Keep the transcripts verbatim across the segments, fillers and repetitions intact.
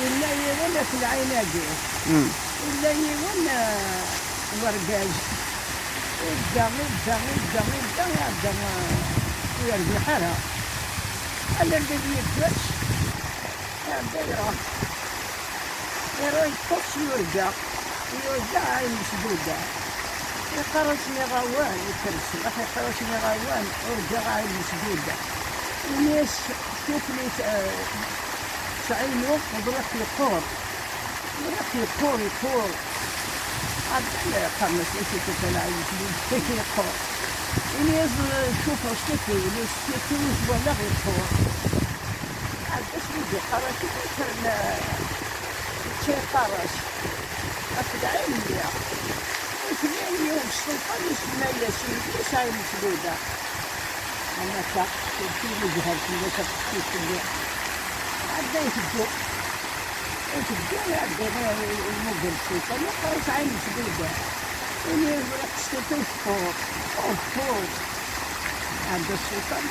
Illa yiwen at lɛin-agi. Mm. Illa yiwen, eh, wergaz. Idda, idda, idda, idda, iɛedda, eh, ur yerbiḥ ara. Alamma d yeddac, iɛedda iruḥ. Iruḥ yeṭṭes yurga. Yurga ɛin Mesduda. Iqqar-as niɣawan, yekker ṣṣbeḥ, iqqar-as niɣawan, urgaɣ ɛin Mesduda. Ini-as, tiflit, eh, sɛinu, ẓriɣ-t yeqqur. Ẓriɣ-t yeqqur, yeqqur. Ɛeddan qqaren-as, acu tufal ɛin Mesduda yeqqur. Ini-as, eh, cufeɣ s tifiwin, s tifiwin walaɣ yeqqur. Ɛedda-s mi d-iqqar-as, yekker, eh, yečča iqqar-as. Ɣef lɛin-nni, nutni yiwen sselṭan isemma-yas yelli-s ɛin Mesduda. Ama ta, tewfi lezher fell-as ɣef teqcict-nni. Ɛedda iteddu. Iteddu, iɛedda i-, i-, imuger sselṭan, iqqar-as ɛin Mesduda. Ini ẓriɣ s tiṭ-iw teqqur. Ur teqqur. Ɛedda sselṭan,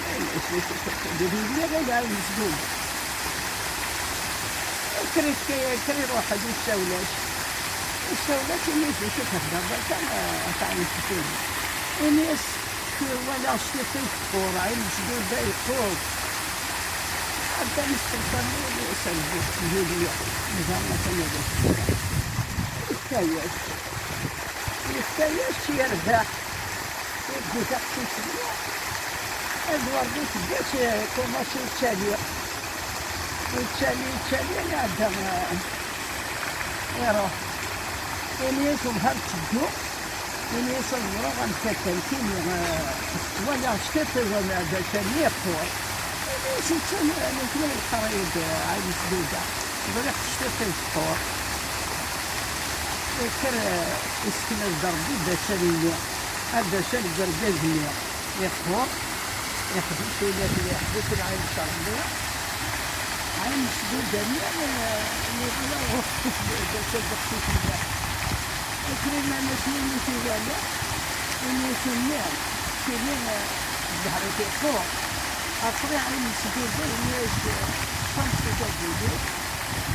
d yelli-s ɛin Mesduda. Kker ifka, kker iruḥ-d, ur issawel-as. Ur issawel-as, ini-as, d acu i thedreḍ akka, a, a ɛin Mesduda? Ini-as, walaɣ s tiṭ-iw teqqur, ɛin Mesduda yeqqur. Ɛeddan isselṭan, ini-as, rǧu, rǧu-yi, mazal atan ad as-d-iniɣ. Yefka-yas. Yefka-yas, yerbeḥ. Yewwi taqcict-nni, ad werǧu tedda-s, eh, Tumas yettali. Yettali, yettali, iɛedda, eh, iruḥ. Ini-as, "Ḍher teddu." Ini-as, "Ad ẓreɣ amek akka nekkini, eh, walaɣ s tiṭ-iw d acu-nni yeqqur." Ini-as, "Ittan, eh, nekk ma yeqqar-iyi-d, eh, ɛin Mesduda. Ẓriɣ s tiṭ-iw teqqur." Yekker, eh, isken-as-d Rebbi d acu-nni. Ad d-asen deg urgaz-nni iqbur, iḥbes ula d iḥbes lɛin s Ṛebbi. Ɛin Mesduda-nni, eh, yeḍla uxeffif d acu d uxeffif-nni. Akken iman-as win i t-iwala, ini-as, "Nniɣ, tili, eh, zzher-ik iqur." Après ɛin Mesduda, ini-as, eh, "Tameṭṭut-agi-inu,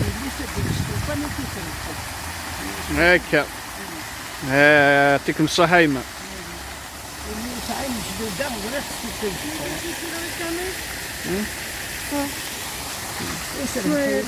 yelli-s ad d-yesṭuṭan ad t-id-trebḥeḍ." Akka. Eh, يعطيكم الصحة يما. Yesɛa imesduda ẓriɣ s tikkelt. Hmm? Isem-,